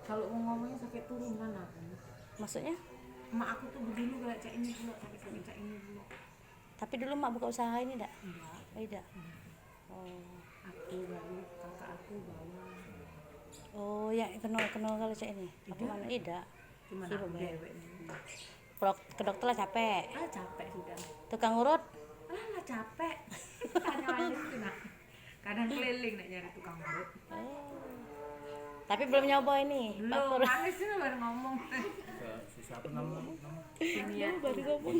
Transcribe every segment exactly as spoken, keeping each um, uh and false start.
Kalau mau ngomongnya sakit turunan aku. Maksudnya? Mak aku tuh dulu kayak cak ini pula, sakit-sakit cak ini pula. Tapi dulu mak buka usaha ini dak? Enggak. Oh, tidak. Oh. Aku baru, kakak aku bawa. Oh, ya kenal kenal kalau cak ini. Apa mana? Tidak. Cuman aku dewek ni. Ke dok-, ke dokter lah capek. Ah, capek sudah. Tukang urut? Ah, lah capek. Tanya aja situ, nak. Kadang keliling nak nyari tukang urut. Oh. Tapi belum nyoba ini. Belum, manis ni baru ngomong. Siapa nama? Simin. Baru ngomong.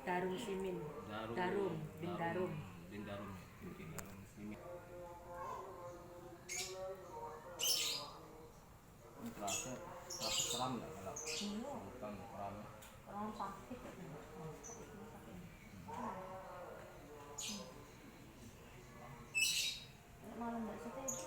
Darum Simin. Darum. Darum, bin Darum. Bin Darum. Bin Darum Simin. Terasa, terasa seram dah kalau. Iya. Bukan seram. Orang sakit itu. Sakit, sakit. Malam ndak bisa tidur.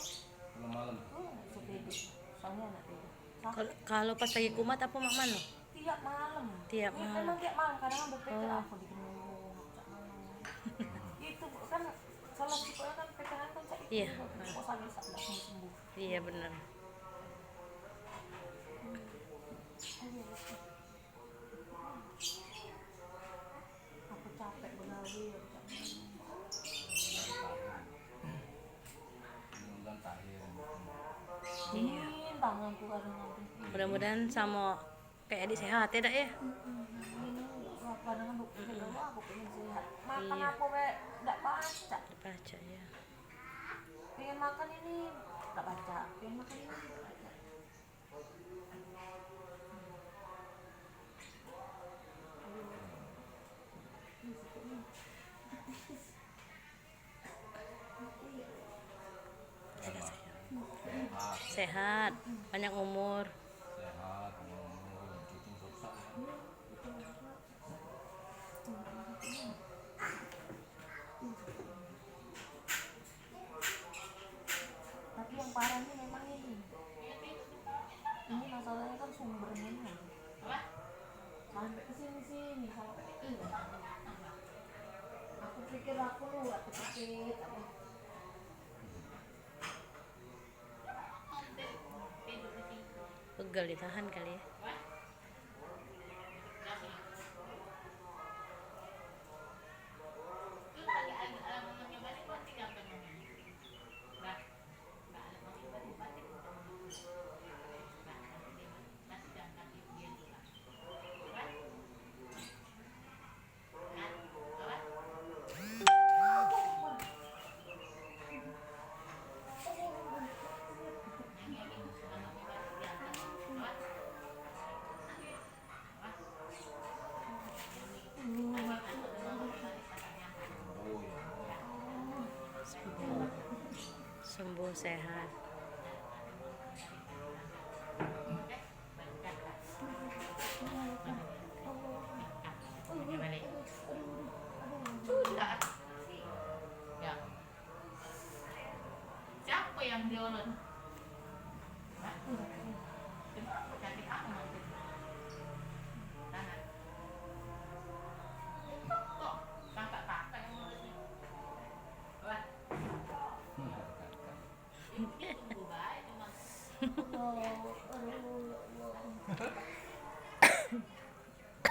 Kalau malam. Oh, ndak bisa tidur. Soalnya anak tidur. Sakit. Kal-, kalau pas lagi kumat apa mak mano? Tiap malam. Tiap malam. Memang tiap malam, kadang kan berpikir, oh, apa di gunung, cak mano. Itu kan salah satu kan pikiran kan cak itu. Iya. Kok sakit, sakit, ndak sembuh-sembuh. Iya, bener. Aku capek begawe, ya, capek. Mudah-mudahan takhir. Iya. Dingin tanganku kadang-kadang. Mudah-mudahan samo kayak adik sehat ya, Dak, ya? Mm-mm. Ini, wah, kadang-kadang aku pengen sehat. Makan apa, weh, ndak pacak. Ndak pacak, ya. Pengen makan ini, ndak pacak. Pengen makan ini, ndak pacak. Sehat, panjang umur. Sehat, panjang umur, cucu susah ya. Tapi yang parah ni memang ini. Ini masalahnya kan sumbernya ni. Sampai ke sini-sini, sampai ke ini. Aku pikir aku lu gak kepikir apa. Pegal ditahan kali ya. Sembuh sehat. Sudah. Ya. Siapa yang diolot? Hah? Kenapa sakit amat? Tangan. Kok kakak-kakak yang ngolotnya? Wah. Ibunya tunggu bae cuma.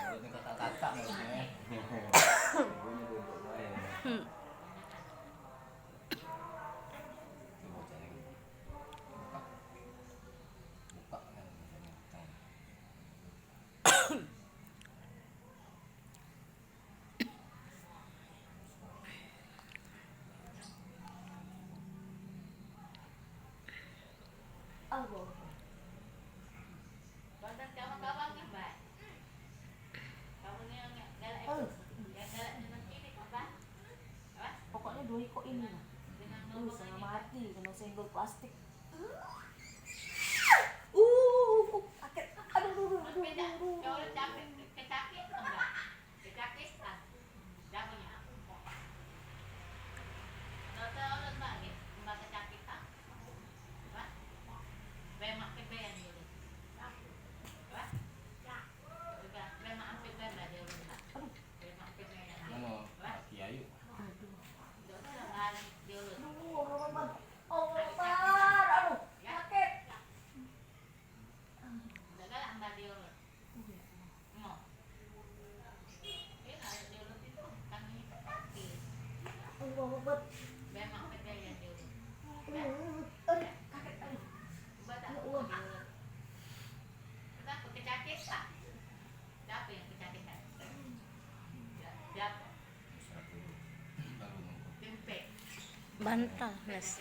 Mulutnya kakak-kakak mulutnya. Ibunya duduk bae. Coba cari. Buka. Buka kan. Allah. Pokoknya dua ikok ini lah. Uh, setengah mati kena senggol plastik. Uh, uh, uh, sakit. Aduh, aduh, aduh, aduh, aduh, aduh. Mano, Aki Ayu? Aduh. Aduh, Allah Akbar. Aduh, sakit. Bantah, Mas.